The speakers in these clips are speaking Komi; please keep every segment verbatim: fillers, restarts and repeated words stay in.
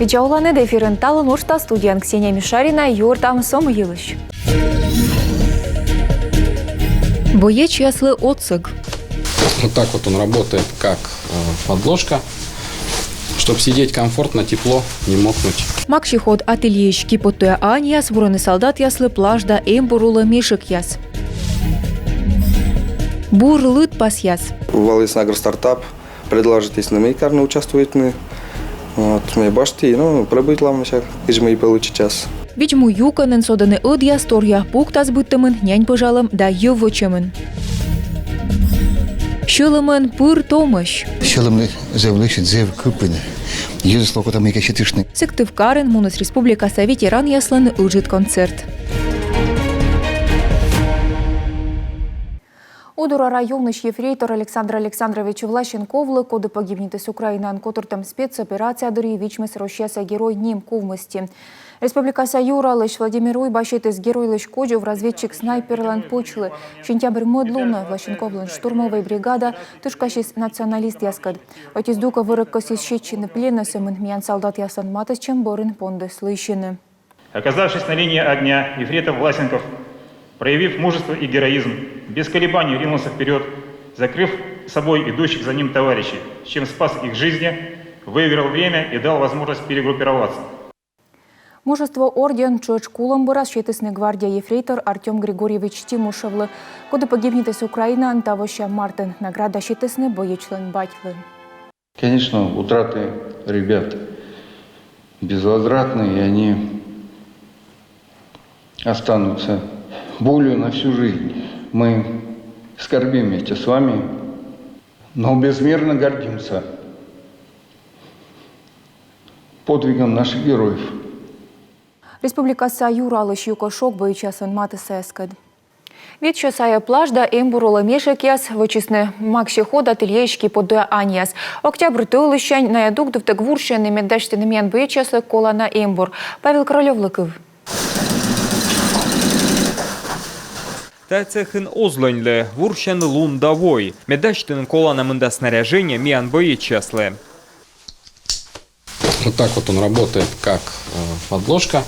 Видза оланныд! Эфирын «Талун» уджтас, студияын Ксения Мишарина. Юӧртам со мый йылысь. Боечьяслы отсӧг. Вот так вот он работает, как э, подложка, чтобы сидеть комфортно, тепло, не мокнуть. «Максиход» ательеысь киподтуя аньяс вурӧны солдатъяслы плащ да эмбур улӧ мешӧкъяс. Бур лыдпасъяс. Вӧліс «Агростартап», предложитісны мый карны, участвуйтны. Вот, ми башті, ну, пробуйтлам сэсся, кыдз мый получитчас. Видз-му юкӧнын содӧны ӧдъяс торъя, пуктас быдтӧмын, нянь пӧжалӧм да йӧв вӧчӧмын. Сьӧлӧмӧн пыр томӧсь. Сьӧлӧмлы зэв лӧсьыд, зэв кыпыд. Йӧзыслы окота мыйкӧ сетыштны. Сыктывкарын муніс республикаса ветеранъяслӧн ыджыд концерт. Удора районысь ефрейтор Александр Александрович Власенковлы, коді погибнитіс Украинаын котыртӧм спецоперация дырйи, вичмис Россияса Герой ним ковмисті. Республикаса юралысь Владимир Уйба сетіс геройлысь кодзув разведчик-снайперлӧн пӧчлы. Сентябрь мӧд лунӧ Власенковлӧн штурмовӧй бригада тышкасис националистъяскӧд. Ӧти здукӧ вӧрӧг кӧсйис сетчыны пленнӧ, сӧмын миян солдатъяслӧн матыстчӧм бӧрын пондіс лыйсьыны. Оказавшись на линии огня, ефрейтор Власенков, проявив мужество и героизм, без колебаний ринулся вперёд, закрыв собой идущих за ним товарищей, чем спас их жизни, выиграл время и дал возможность перегруппироваться. Мужество орден тшӧтш кулӧм бӧрас сетісны гвардия ефрейтор Артём Григорьевич Тимушевлы, коді погибнитіс Украинаын тавося мартын. Награда сетісны боечлӧн батьлы. Конечно, утраты ребят безвозвратны, и они останутся болью на всю жизнь. Мы скорбим вместе с вами, но безмерно гордимся подвигом наших героев. Республикаса юралысь юкӧ шог боечьяслӧн матыссаяскӧд. Вит сё сайӧ плащ да эмбур улӧ мешӧкъяс вӧчисны «Максиход» ательеысь киподтуя аньяс. Октябрь тӧлысянь найӧ дугдывтӧг вурсьӧны, мед дасьтыны миян боечьяслы колана эмбур. Павел Королёвлы кыв. Тайӧ цехын оз лӧньлы, вурсьӧны лун да вой, мед дасьтыны колана мында снаряжение миян боечьяслы. Вот так вот он работает, как э, подложка,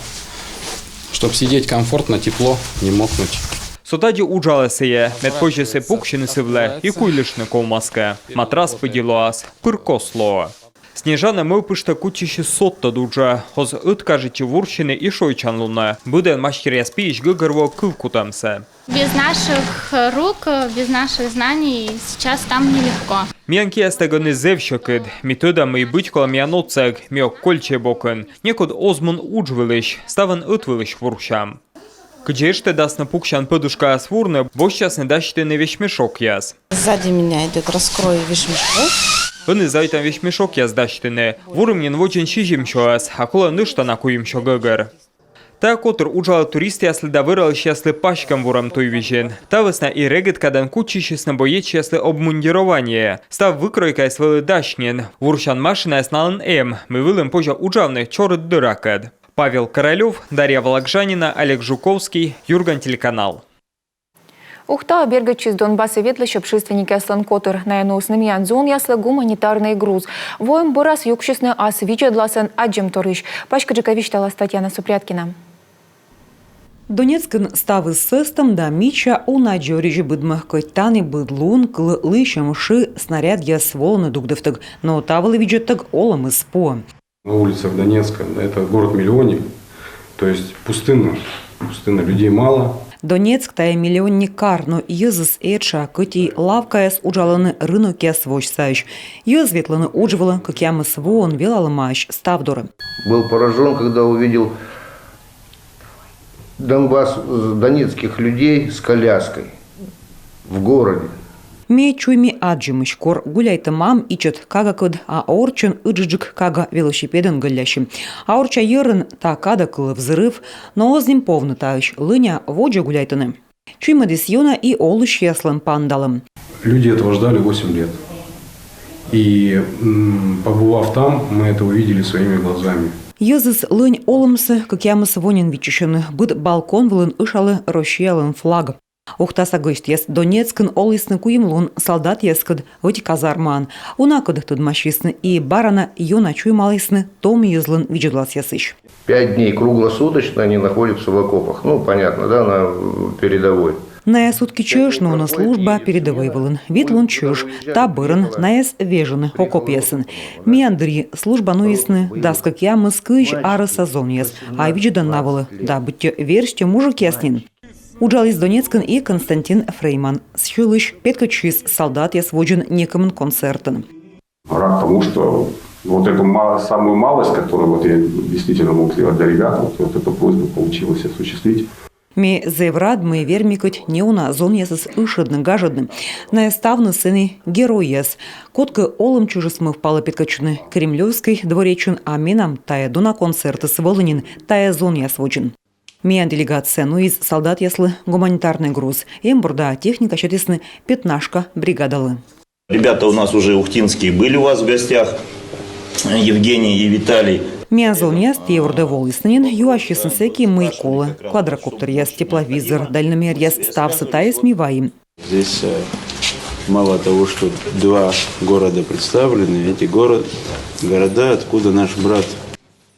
чтобы сидеть комфортно, тепло, не мокнуть. Со тадзи уджалӧ сійӧ, мед позьӧ сійӧ пуксьыны сы вылӧ и куйлыштны ковмас кӧ. Матрас пыдди лоас, пыр кос лоӧ. Снежана мӧвпыштӧ кутчысьыс содтӧд уджӧ, оз ӧткажитчы вурсьыны и шойччан лунӧ. Быдӧн мастеръяс пиысь гӧгӧр воӧ кывкутӧмсӧ. Без наших рук, без наших знаний сейчас там нелегко. Миян киястӧг ӧні зэв сьӧкыд. Ми тӧдам, мый быть колӧ миян отсӧг, ми ог кольччӧй бокын. Некод оз мун удж вылысь, ставӧн ӧтвылысь вурсям. Кыдзи эштӧдасны пуксян пӧдушкаяс вурны, босьтчасны дасьтыны вещмешокъяс. Сзади меня идёт раскрой вещмешков. Ӧні заводитам вещмешокъяс дасьтыны. Вурим нин водзын сизим сёӧс, а колӧ нӧшта на куим сё гӧгӧр. Тайӧ котыр уджалӧ туристъяслы да вӧралысьяслы паськӧм вурӧм туйвизьын. Та вӧсна и регыд кадӧн кутчысисны боечьяслы обмундирование. Став выкройкаыс вӧлі дась нин. Вурсян машинаяс налӧн эм, мый вылын позьӧ уджавны чорыд дыракӧд. Павел Королёв, Дарья Вологжанина, Олег Жуковский, «Юрган» телеканал. Ухтаӧ бергӧдчис Донбассӧ ветлысь общественникъяслӧн котыр. Найӧ нуисны миян зонъяслы гуманитарнӧй груз. Воӧм бӧрас юксисны ас видзӧдласӧн аддзӧмторйысь. Паськыдджыка висьталас Татьяна Супряткина. Донецкын ставыс сӧстӧм да мича, уна дзоридз быдмӧ. Кӧть тані быд лун кылӧ лыйсьӧм шы, снарядъяс волӧны дугдывтӧг, но та вылӧ видзӧдтӧг олӧмыс пуӧ. На улицах Донецка, это город-миллионник, то есть пустыня, пустыня, людей мало. Донецк — тайӧ миллионник кар, но йӧзыс этша, кӧть и лавкаяс уджалӧны, рынокъяс восьсаӧсь. Йӧз ветлӧны удж вылӧ, кӧкъямыс воӧн велалӧмаӧсь став дорӧ. Был поражён, когда увидел Донбасс, донецких людей с коляской в городе. Ме чуйми аддзӧмысь, кор гуляйтӧмаӧсь ичӧт кагакӧд, а орччӧн ыджыдджык кага велосипедӧн гӧллясьӧ. А орчча йӧрын та кадӧ кылӧ взрыв, но оз нин повны таысь, лӧня водзӧ гуляйтӧны. Чуймӧдіс ёна и олысьяслӧн паныдалӧм. Люди этого ждали восемь лет. И м, побывав там, мы это увидели своими глазами. Йӧзыс лӧнь олӧмсӧ кӧкъямыс во нин виччысьӧны. Быд балкон вылын ӧшалӧ Россиялӧн флаг. Ухтаса гӧсьтъяс Донецкын олісны куим лун, солдатъяскӧд ӧти казармаын. Унакӧд тӧдмасисны и бара на ёна чуймалісны том йӧзлӧн видзӧдласъясысь. Пять дней круглосуточно они находятся в окопах. Ну, понятно, да, на передовой. Найӧ сутки чӧж нуӧны служба передовӧй вылын. Вит лун чӧж та бӧрын найӧс вежӧны окопъясын. Миян дырйи служба нуисны дас кӧкъямыс-кызь арӧса зонъяс, а видзӧдан на вылӧ да быттьӧ верстьӧ мужикъяс нин. Уджаліс Донецкын и Константин Фрейман. Сьылысь петкӧдчис солдатъяс водзын некымын концертын. Рад тому, что вот эту ма-, самую малость, которую вот я действительно мог сделать для ребят, вот, вот эту просьбу получилось осуществить. Ме зэв рад, мый верми кӧть неуна зонъясӧс ышӧдны, гажӧдны. Найӧ ставныс сэні геройяс. Кодкӧ олӧм чужис мӧвпалӧ петкӧдчыны Кремлёвскӧй дворечын, а менам тайӧ дона концертыс вӧлі нин тайӧ зонъяс водзын. Миян делегация нуис солдатъяслы гуманитарнӧй груз. Эм бур да техника сетісны пятнашка бригадалы. Ребята у нас уже ухтинские были у вас в гостях, Евгений и Виталий. Миян зонъяс ті ордӧ волісны нин, юасисны сэки, мый колӧ: квадрокоптеръяс, тепловизор, дальномеръяс, ставсӧ тайӧс ми вайим. Здесь э, мало того, что два города представлены, эти город, города, откуда наш брат.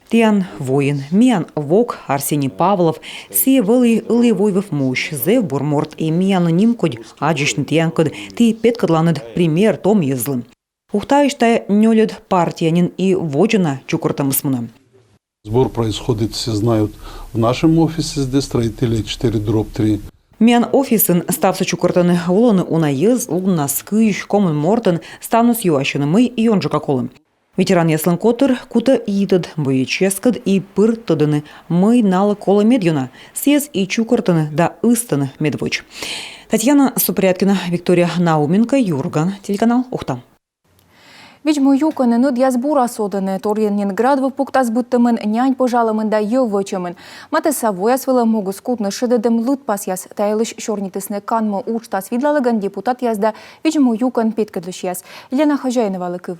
Тіян воин, миян вок Арсений Павлов, сійӧ вӧлі Ылі Войвыв муысь, зэв бур морт, и миянлы нимкодь аддзысьны тіянкӧд, ті петкӧдланныд пример том йӧзлы. Ухтаысь тайӧ нёльӧд партия нин, и водзӧ на чукӧртӧмыс мунӧ. Сбор происходит, все знают, в нашем офисе здесь, строителей четыре дробь три. Миян офисын ставсӧ чукӧртӧны, волӧны уна йӧз, луннас кызь-комын мортӧн, ставныс юасьӧны, мый ёнджыка колӧ. Ветеранъяслӧн котыр кутӧ йитӧд боечьяскӧд, и пыр тӧдӧны, мый налы колӧ медъёна. Сійӧс и чукӧртӧны да ыстӧны медводз. Татьяна Супряткина, Виктория Науменко, «Юрган» телеканал, Ухта. Видз-му юкӧн нӧдъяс бура содӧны. Торйӧн нин град выв пуктас быдтӧмӧн, нянь пӧжалӧмӧн да йӧв вӧчӧмӧн. Матысса вояс вылӧ могыс кутны шедӧдӧм лыдпасъяс. Та йылысь сёрнитісны канму уджтас видлалігӧн депутатъяс да видз-му юкӧн петкӧдлысьяс. Елена Хозяиновалы кыв.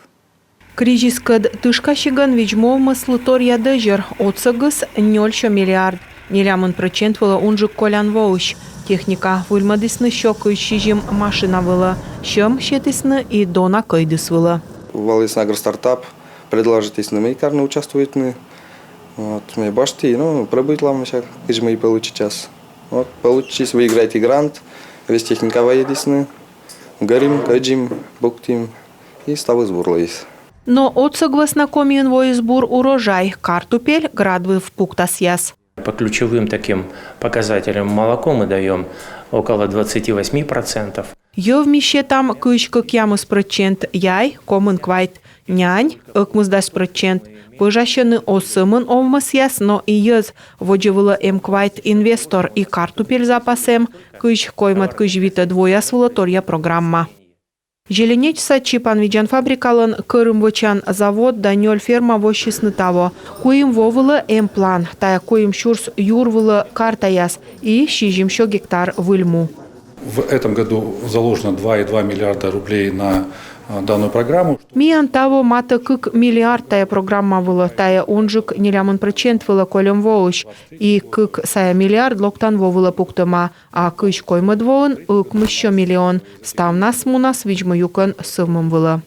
Кризискӧд тышкасигӧн видз-му овмӧслы торъя дӧзьӧр, отсӧгыс нёль сё миллиард. Нелямын прӧчент вылӧ унджык колян воысь. Техника выльмӧдісны сё кызь сизим машина вылӧ, сьӧм сетісны и дона кӧйдыс вылӧ. Вӧліс агростартап, предложитісны, мый карны участвуйтны. Вот, ми босьті, ну, пробуйтлам сэсся, кыдз мый получитчас. Вот, получитчис, выиграйті грант, весь техника вайӧдісны. Гӧрим, кӧдзим, пуктім, и ставыс бур лоис. Но отсӧг вӧсна Комиын воис бур урожай, картупель град выв пуктасъяс. По ключевым таким показателям молоко мы даём около двадцати восьми процентов. Йӧв ми сетам кызь кӧкъямыс прӧчент, яй — комын квайт, нянь — ӧкмысдас прӧчент. Пӧжасьӧны оз сӧмын овмӧсъяс, но и йӧз. Водзӧ вылӧ эм квайт инвестор, и картупель запас эм. Кызь коймӧд — кызь витӧд вояс вылӧ торъя программа. Зеленечса чипан-видзан фабрикалӧн кӧрым вӧчан завод да нёль ферма воссисны таво. Куим во вылӧ эм план. Тайӧ куим сюрс юр вылӧ картаяс и сизим сё гектар выль му. В этом году заложено два и два миллиарда рублей на э, данную программу. Миян таво матӧ кык миллиард тайӧ программа вылӧ. Тайӧ унджык нелямын прӧчент вылӧ кольӧм воысь. И кык сая миллиард локтан во вылӧ пуктӧма. А кызь коймӧд воын — ӧкмыссё миллион. Ставнас мунас видз-му юкӧн сӧвмӧм вылӧ.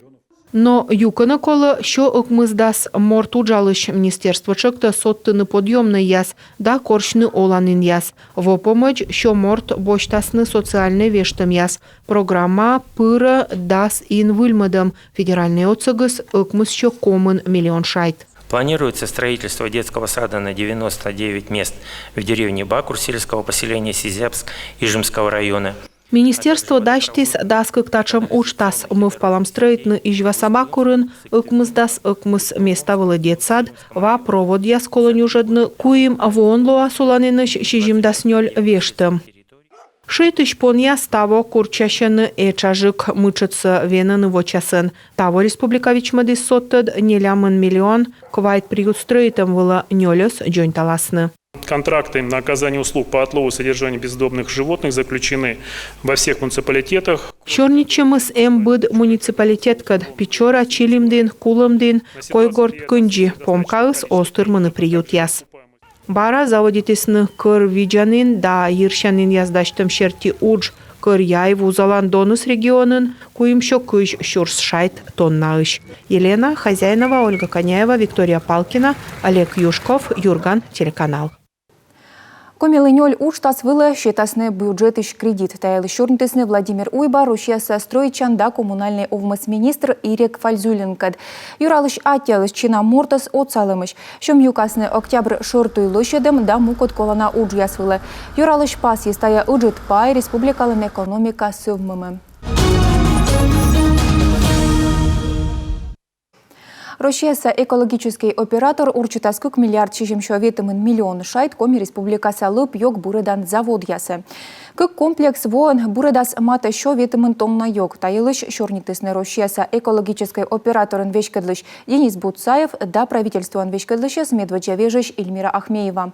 Но юкӧнӧ колӧ сё ӧкмысдас морт уджалысь. Министерство тшӧктӧ содтыны подъёмнӧйяс да корсьны оланінъяс. Во помӧдз сё морт босьтасны социальнӧй вештӧмъяс. Программаӧ пырӧ дас ин выльмӧдӧм, федеральнӧй отсӧгыс — ӧкмыссё комын миллион шайт. Планируется строительство детского сада на девяносто девять мест в деревне Бакур сельского поселения Сизябск Ижемского района. Министерство дасьтіс дас кык татшӧм уджтас. Мӧвпалам стрӧитны Изьваса Бакурын ӧкмысдас ӧкмыс места вылӧ детсад, ва проводъяс колӧ нюжӧдны, куим воӧн лоас оланінысь сизимдас нёль вештӧм. Шыйтысь понъяс таво курччасьӧны этшаджык, мытшӧдсӧ венӧны вочасӧн. Таво республика вичмӧдіс содтӧд нелямын миллион квайт приют стрӧитӧм вылӧ, нёльӧс дзоньталасны. Контракты на оказание услуг по отлову и содержанию бездомных животных заключены во всех муниципалитетах. Сёрнитчӧмыс эм быд муниципалитеткӧд: Печора, Чилимдін, Кулӧмдін, Койгорт, Кындзи. Помкаыс оз тырмыны приютъяс. Бара заводитісны кӧр видзанін да йирсянінъяс дасьтӧм серти удж. Кӧръяй вузалан доныс регионын куимсё кызь сюрс шайт тоннаысь. Елена Хозяинова, Ольга Коняева, Виктория Палкина, Олег Юшков, «Юрган» телеканал. Комилы нёль уджтас вылӧ сетасны бюджетысь кредит. Та йылысь сёрнитісны Владимир Уйба Россияса стрӧитчан да коммунальнӧй овмӧс министр Ирек Файзуллинкӧд. Юралысь аттьӧаліс чина мортӧс отсалӧмысь. Сьӧм юкасны октябрь шӧртуй лӧсьӧдӧм да мукӧд колана уджъяс вылӧ. Юралысь пасйис: тайӧ ыджыд пай республикалӧн экономика сӧвмӧмӧ. Россияса экологическӧй оператор урчитас кык миллиард сизимсё ветымын миллион шайт Коми Республикаса лӧп-ёг бырӧдан заводъясӧ. Кык комплекс воӧн бырӧдас матӧ сё ветымын тонна ёг. Та йылысь сёрнитісны Россияса экологическӧй операторӧн веськӧдлысь Денис Буцаев да правительствоӧн веськӧдлысьӧс медводдза вежысь Эльмира Ахмеева.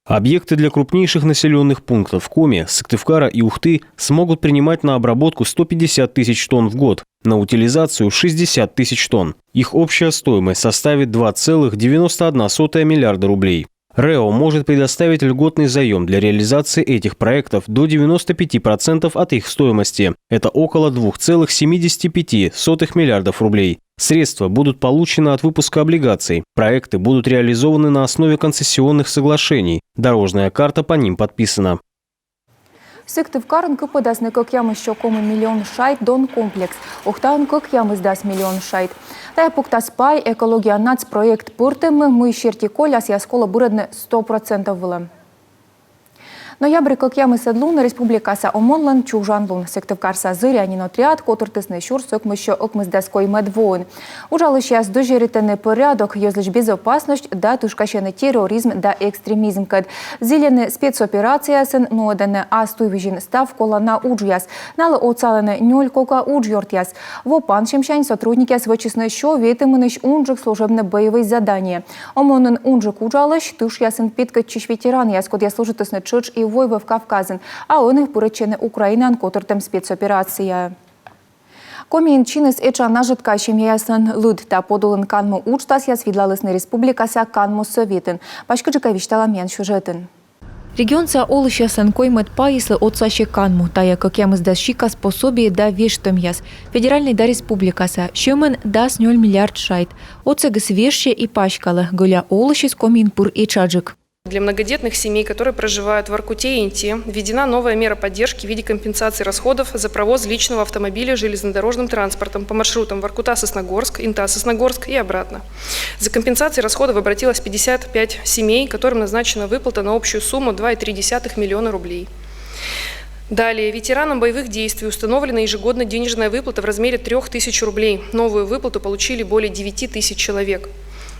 Объекты для крупнейших населённых пунктов Коми, Сыктывкара и Ухты смогут принимать на обработку сто пятьдесят тысяч тонн в год, на утилизацию шестьдесят тысяч тонн. Их общая стоимость составит два целых девяносто одна сотая миллиарда рублей. РЭО может предоставить льготный заём для реализации этих проектов до девяносто пяти процентов от их стоимости. Это около двух целых семидесяти пяти сотых миллиардов рублей. Средства будут получены от выпуска облигаций. Проекты будут реализованы на основе концессионных соглашений. Дорожная карта по ним подписана. Сыктывкарын кыпӧдасны кӧкъямыссё комын миллион шайт дон комплекс, Ухтаын кӧкъямысдас миллион шайт. Тайӧ пуктас пай «Экология» нацпроект пӧртӧмӧ, мый серти колясъяс колӧ бырӧдны сто процентов вылӧ. Ноябрь кӧкъямысӧд лун республикаса ОМОН-лӧн чужан лун. Сыктывкарса «Зырянин» отряд котыртісны сюрс ӧкмыссё ӧкмысдас коймӧд воын. Уджалысьяс дӧзьӧритӧны пӧрядок, йӧзлысь безопасность да тышкасьӧны терроризм да экстремизмкӧд. Зільӧны спецоперацияясын, нуӧдӧны ас туйвизьын став колана уджъяс. Налы отсалӧны нёль кока уджъёртъяс. Во пансьӧмсянь сотрудникъяс вӧчисны сё ветымынысь унджык служебно-боевӧй задание. ОМОН-ын унджык уджалысь — тышъясын петкӧдчысь ветеранъяс, кодъяс служитісны тшӧтш и Войвыв Кавказын, а ӧні пырӧдчӧны Украинаын котыртӧм спецоперацияӧ. Комиын чиніс этша нажӧтка семьяяслӧн лыд. Та подулын канму уджтасъяс видлалісны республикаса канму сӧветын. Паськыдджыка висьталам миян сюжетын. Регионса олысьяслӧн коймӧд пайыслы отсасьӧ канму. Тайӧ кӧкъямысдас сикас пособие да вештӧмъяс. Федеральнӧй да республикаса. Сьӧмӧн дас нёль миллиард шайт. Отсӧгыс вежсьӧ и паськалӧ. Гӧля олысьыс Комиын пыр этшаджык. Для многодетных семей, которые проживают в Воркуте и Инте, введена новая мера поддержки в виде компенсации расходов за провоз личного автомобиля железнодорожным транспортом по маршрутам Воркута — Сосногорск, Инта — Сосногорск и обратно. За компенсацией расходов обратилось пятьдесят пять семей, которым назначена выплата на общую сумму два и три десятых миллиона рублей. Далее, ветеранам боевых действий установлена ежегодно денежная выплата в размере трёх тысяч рублей. Новую выплату получили более девяти тысяч человек.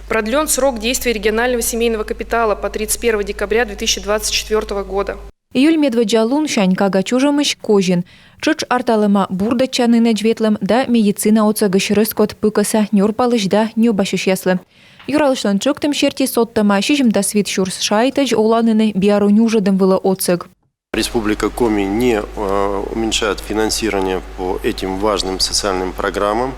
Продлён срок действия регионального семейного капитала по тридцать первого декабря две тысячи двадцать четвёртого года. Июль медводдза лунсянь кага чужӧмысь козин. Тшӧтш арталӧма бурдӧдчанінӧдз ветлӧм да медицина отсӧгысь рӧскод пыкӧса нёрпалысь да ньӧбасьысьяслы. Юралысьлӧн тшӧктӧм серти содтӧма сизимдас вит сюрс шайтӧдз оланінӧ биару нюжӧдӧм вылӧ отсӧг. Республика Коми не, э, уменьшает финансирование по этим важным социальным программам.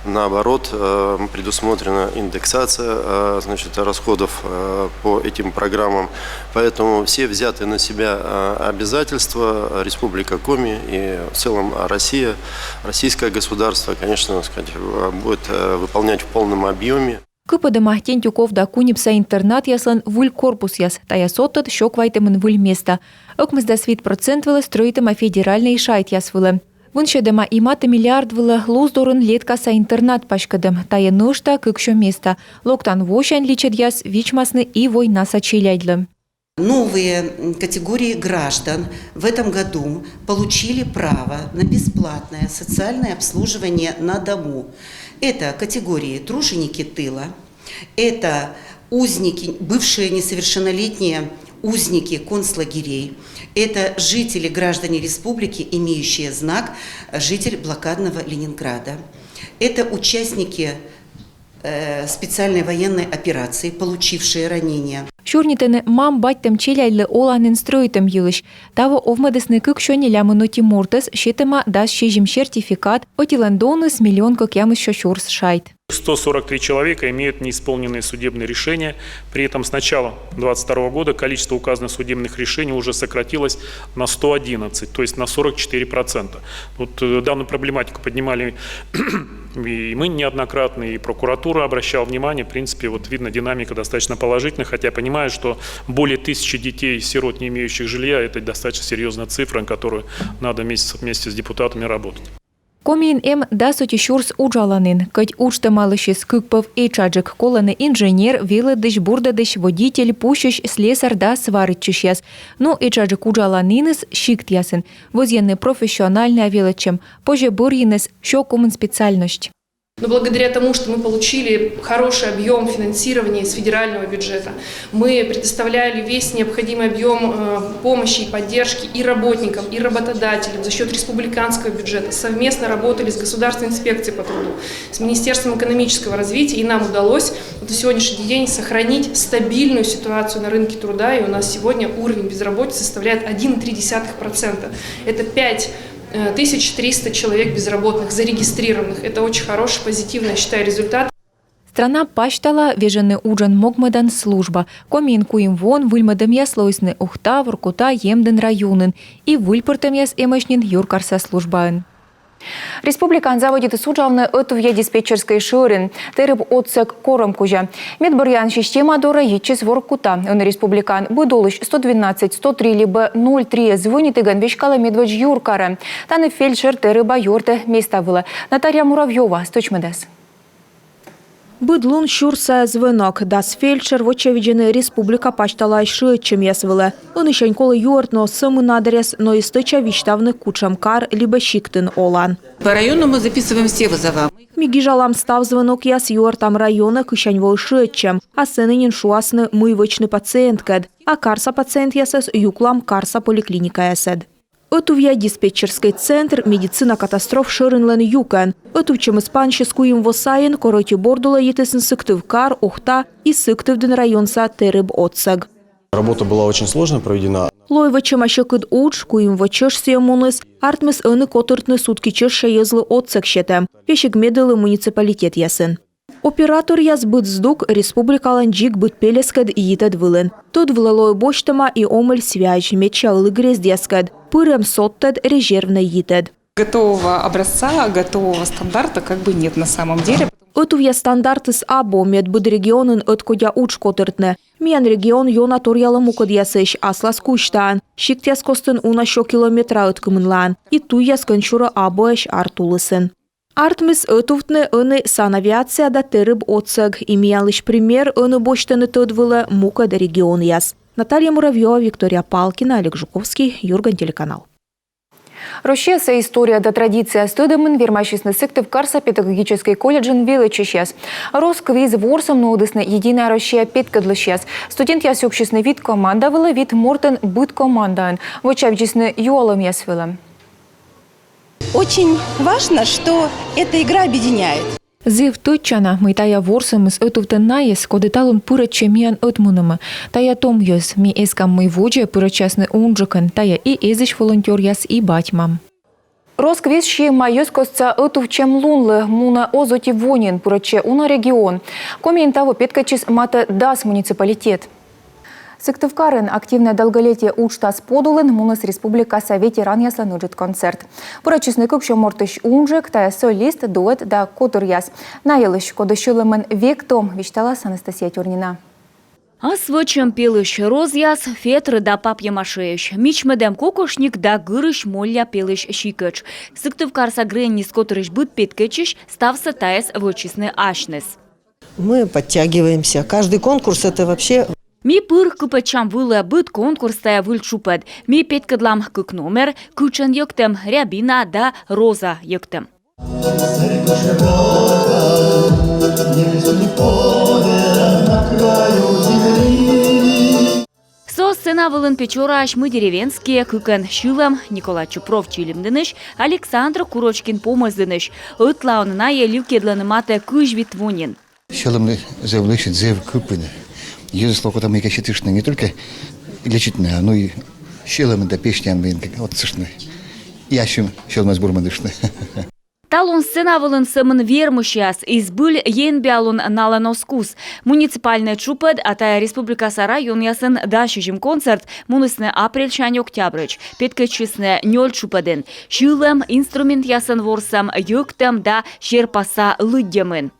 Наоборот, э, предусмотрена индексация, э, значит, расходов, э, по этим программам. Поэтому все взятые на себя, э, обязательства Республика Коми и в целом Россия, российское государство, конечно, так сказать, э, будет, э, выполнять в полном объёме. Кыпӧдӧма Тентюков да Кунипса интернатъяслӧн выль корпусъяс. Тайӧ содтӧд сё квайтымын выль места. Ӧкмысдас вит процент вылӧ стрӧитӧма федеральнӧй шайтъяс вылӧ. Вынсьӧдӧма и матӧ миллиард вылӧ Луздорын Леткаса интернат паськӧдӧм. Тайӧ нӧшта кыксё места. Локтан восянь личӧдъяс вичмасны и войнаса челядьлы. Новые, м, категории граждан в этом году получили право на бесплатное социальное обслуживание на дому. Это категории труженики тыла, это узники, бывшие несовершеннолетние узники концлагерей, это жители, граждане республики, имеющие знак, э, житель блокадного Ленинграда, это участники, э, специальной военной операции, получившие ранения. Сёрнитӧны мам-батьтӧм челядьлы оланін стрӧитӧм йылысь. Таво овмӧдісны кыксё нелямын ӧти мортӧс, сетӧма дас сизим сертификат, ӧтилӧн доныс миллион кӧкъямыссё сюрс шайт. Сто сорок три человека имеют неисполненные судебные решения. При этом с начала двадцать второго года количество указанных судебных решений уже сократилось на сто одиннадцать, то есть на сорок четыре процента. Вот э, данную проблематику поднимали и мы неоднократно, и прокуратура обращала внимание. В принципе, вот видно, динамика достаточно положительная, хотя я понимаю, что более тысячи детей-сирот, не имеющих жилья, это достаточно серьезная цифра, на которую надо вместе, вместе с депутатами работать. Комиын эм дас ӧти сюрс уджаланін. Кӧть уджтӧмалысьыс кык пӧв этшаджык: колӧны инженер, велӧдысь, бурдӧдысь, водитель, пусьысь, слесарь да сваритчысьяс. Но этшаджык уджаланіныс сиктъясын. Вӧзйӧны профессиональнӧя велӧдчӧм, позьӧ бӧрйыныс сё комын специальность. Но благодаря тому, что мы получили хороший объем финансирования из федерального бюджета, мы предоставляли весь необходимый объем э, помощи и поддержки и работникам, и работодателям за счет республиканского бюджета, совместно работали с Государственной инспекцией по труду, с Министерством экономического развития, и нам удалось вот на сегодняшний день сохранить стабильную ситуацию на рынке труда, и у нас сегодня уровень безработицы составляет один и три десятых процента. Это пять э, тысяч триста человек безработных зарегистрированных. Это очень хороший, позитивный, я считаю, результат. Страна пасьтала вежӧны уджӧн могмӧдан служба. Комиын куим воӧн выльмӧдӧмъяс лоисны Ухта, Воркута, Емдін районын, и выльпӧртӧмъяс эмӧсь нин юркарса службаын. Республикаын заводитіс уджавны ӧтувъя диспетчерскӧй шӧрин, тэрыб отсӧг корӧм кузя. Медбӧръян система дорӧ йитчис Воркута. Ӧні республикаын быд олысь сто двенадцать, сто три либӧ ноль три звӧнитігӧн веськалӧ медводз юркарӧ. Тані фельдшер тэрыба юӧртӧ места вылӧ. Наталья Муравьёва стӧчмӧдас. Быд лун сюрс сайӧ звӧнок. Дас фельдшер вочавидзӧны республика пасьталаысь шыӧдчӧмъяс вылӧ. Ӧнісянь колӧ юӧртны оз сӧмын адрес, но и стӧча висьтавны, кутшӧм кар либӧ сиктын олан. По району мы записываем все вызова. Ми гижалам став звӧнокъяс, юӧртам районӧ, кысянь воӧ шыӧдчӧм, а сэні нин шуасны, мый вӧчны пациенткӧд. А карса пациентъясӧс юклам карса поликлиникаясӧд. Ӧтувъя диспетчерскӧй центр медицина катастроф шӧринлӧн юкӧн. Ӧтувтчӧмыс пансис куим во сайын, кор ӧти борд улӧ йитісны Сыктывкар, Ухта и Сыктывдін районса тэрыб отсӧг. Работа была очень сложно проведена. Лои вӧчӧма сьӧкыд удж, куим во чӧж сійӧ муніс. Артмис ӧні котыртны сутки чӧжся йӧзлы отсӧг сетӧм. Весиг медылі муниципалитетъясын. Операторъяс быд здук республикалань дзик быд пельӧскӧд йитӧд вылын. Тӧд вылӧ лои босьтӧма и омӧль связь, медся ылі грездъяскӧд. Пырӧм содтӧд резервнӧй йитӧд. Готового образца, готового стандарта как бы нет на самом деле. Ӧтувъя стандартыс абу, мед быд регионын ӧткодя удж котыртны. Миян регион ёна торъялӧ мукӧдъясысь, аслас кузь таын. Сиктъяс костын уна сё километра ӧткымынлаын. И туйяс кӧнсюрӧ абуӧсь ар тулысын. Артмис ӧтувтны ӧні санавиация да тэрыб отсӧг. И миянлысь пример ӧні босьтӧны тӧд вылӧ мукӧд регионъяс. Наталья Муравьёва, Виктория Палкина, Олег Жуковский, Юрган телеканал. Россияса история да традицияяс тӧдӧмын вермасисны Сыктывкарса педагогическӧй колледжын велӧдчысьяс. Росквиз ворсӧм нуӧдісны «Единая Россия» петкӧдлысьяс. Студентъяс сюксисны вит команда вылӧ, вит мортӧн быд командаын. Вочавидзисны юалӧмъяс вылӧ. Очень важно, что эта игра объединяет. Зэв тӧдчана, мый тайӧ ворсӧмыс ӧтувтӧ найӧс, коді талун пырӧдчӧ миян ӧтмунӧмӧ. Тайӧ том йӧз, ми эскам, мый водзӧ пырӧдчасны унджыкӧн. Тайӧ и эзысь волонтёръяс, и бать-мам. Росквиз сиӧма йӧзкостса ӧтувтчӧм лунлы мунӧ оз ӧти во нин, пырӧдчӧ уна регион. Комиын таво петкӧдчис матӧ дас муниципалитет. Сыктывкарын «Активное долголетие» уджтас подулын муніс республикаса ветеранъяслӧн ыджыд концерт. Пырӧдчисны кыксё мортысь унджык, тайӧ солист, дуэт да котыръяс. Найӧлысь, коді сьӧлӧмын век том, висьталас Анастасия Тюрнина. Ас вӧчӧм пелысь розъяс, фетр да папье-машеысь мичмӧдӧм кокошник да гырысь молля пелысь сикӧтш. Сыктывкарса «Греннис» котырысь быд петкӧдчысь ставсӧ тайӧс вӧчисны асьныс. Мы подтягиваемся. Каждый конкурс — это вообще... Ми пыр кыпӧдчам вылӧ, быд конкурс — тайӧ выль тшупӧд. Ми петкӧдлам кык номер: «Кытшӧн йӧктӧм», «Рябина» да «Роза йӧктӧм». Со сцена вылын Печораысь «Мы деревенские» кыкӧн сьылӧм: Николай Чупров Чилимдінысь, Александр Курочкин Помӧсдінысь. Ӧтлаын найӧ ливкйӧдлӧны матӧ кызь вит во нин. Сьӧлӧмлы зэв лӧсьыд, зэв кыпыд. Йӧзыслы окота мыйкӧ сетыштны, не только лечитны, а ну и сьӧлӧмын да песнямӧн отсыштны. И ассьым сьӧлӧмӧс бурмӧдыштны. Талун сцена вылын сӧмын вермысьяс, и збыль енбиалун налӧн оз кус. Муниципальнӧй тшупӧд, а тайӧ республикаса районъясын дас сизим концерт, мунісны апрельсянь октябрӧдз. Петкӧдчисны нёль тшупӧдын: сьылӧм, инструментъясӧн ворсӧм, йӧктӧм да серпаса лыддьӧмын.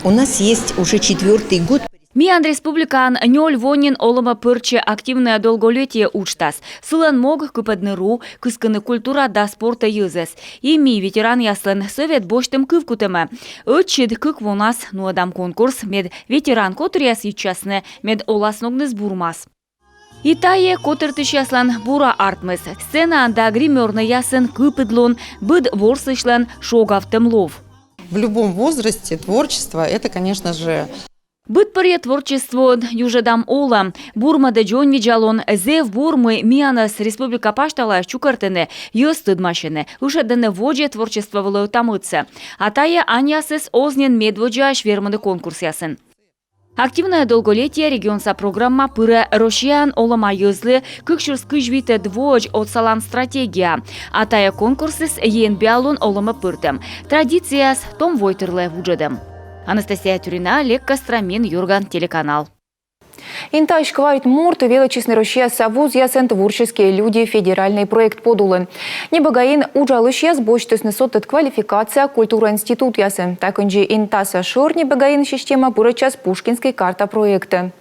У нас есть уже четвертый год. Миян республикаын нёль во нин олӧмӧ пӧртчӧ «Активное долголетие» уджтас. Сылӧн мог — кыпӧдны ру, кыскыны культура да спортӧ йӧзӧс. И ми, ветеранъяслӧн сӧвет, босьтім кывкутӧмӧ. Ӧтчыд кык вонас нуӧдам конкурс, мед ветеран котыръяс йитчасны, мед оласногныс бурмас. И тайӧ котыртысьяслӧн бура артмис. Сценаын да гримёрнӧйясын кыпыдлун, быд ворсысьлӧн шогавтӧм лов. В любом возрасте творчество — это, конечно же... Быдпӧрйӧ творчествоын южӧдам олӧм. Бурмӧдӧ дзоньвидзалун. Зэв бур, мый миянӧс республика пасьталаысь чукӧртӧны, йӧз тӧдмасьӧны, ышӧдӧны водзӧ творчество вылӧ ӧта-мӧдсӧ. А тайӧ аньясыс оз нин медводдзаысь вермыны конкурсъясын. «Активное долголетие» регионса программа пырӧ Россияын олӧма йӧзлы кык сюрс кызь витӧд воӧдз отсалан стратегияӧ. А тайӧ конкурсыс енбиалун олӧмӧ пӧртӧм, традицияяс том войтырлы вуджӧдӧм. Анастасия Тюрина, Олег Костромин, «Юрган» телеканал. Интаысь квайт морт велӧдчисны Россияса вузъясын «Творческие люди» федеральнӧй проект подулын. Небӧгаын уджалысьяс босьтісны содтӧд квалификация культура институтъясын. Та кындзи, Интаса шӧр небӧгаын система пырӧдчас «Пушкинскӧй карта» проектӧ.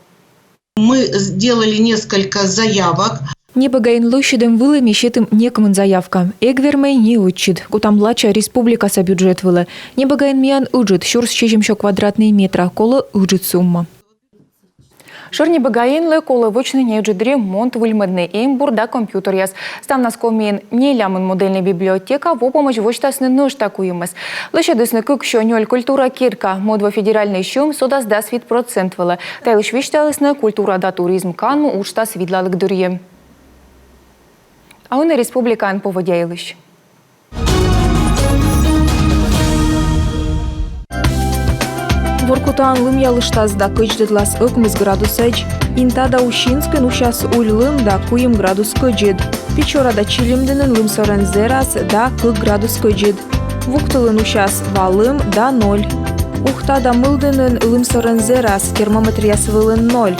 Мы сделали несколько заявок. Небӧгаын лӧсьӧдӧм вылӧ ми сетім некымын заявка. Эг вермӧй ни ӧтчыд. Кутам лача республикаса бюджет вылӧ. Небӧгаын миян ыджыд, сюрс сизимсё квадратнӧй метра, колӧ ыджыд сумма. Шӧр небӧгаынлы колӧ вӧчны неыджыд ремонт, выльмӧдны эмбур да компьютеръяс. Ставнас Комиын нелямын модельнӧй библиотека во помӧдз восьтасны нӧшта куимӧс. Лӧсьӧдісны кыксё нёль культура керка. Мӧд во федеральнӧй сьӧм содас дас вит процент вылӧ. Та йылысь висьталісны «Культура да туризм» канму уджтас видлалігдырйи. А ӧні республикаын поводдя йылысь. Воркутаын лымъялыштас да кӧдздӧдлас ӧкмыс градусӧдз. Инта да Усинскын усяс уль лым да куим градус кӧдзыд. Печора да Чилимдінын лымсӧрӧн зэрас да кык градус кӧдзыд. Вуктылын усяс ва лым да ноль. Ухта да Мылдінын лымсӧрӧн зэрас, термометръяс вылын ноль.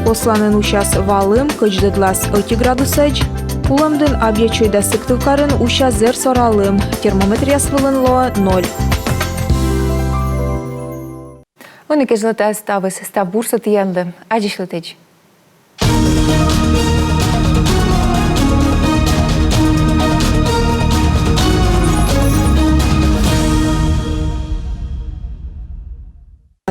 Косланын усяс ва лым, кӧдздӧдлас ӧти градусӧдз. Кулӧмдін, Абъячой да Сыктывкарын уся зэрсора лым, термометръяс вылын лоӧ ноль. Ӧні кежлӧ тайӧ ставыс. Став бурсӧ тіянлы. Аддзысьлытӧдз.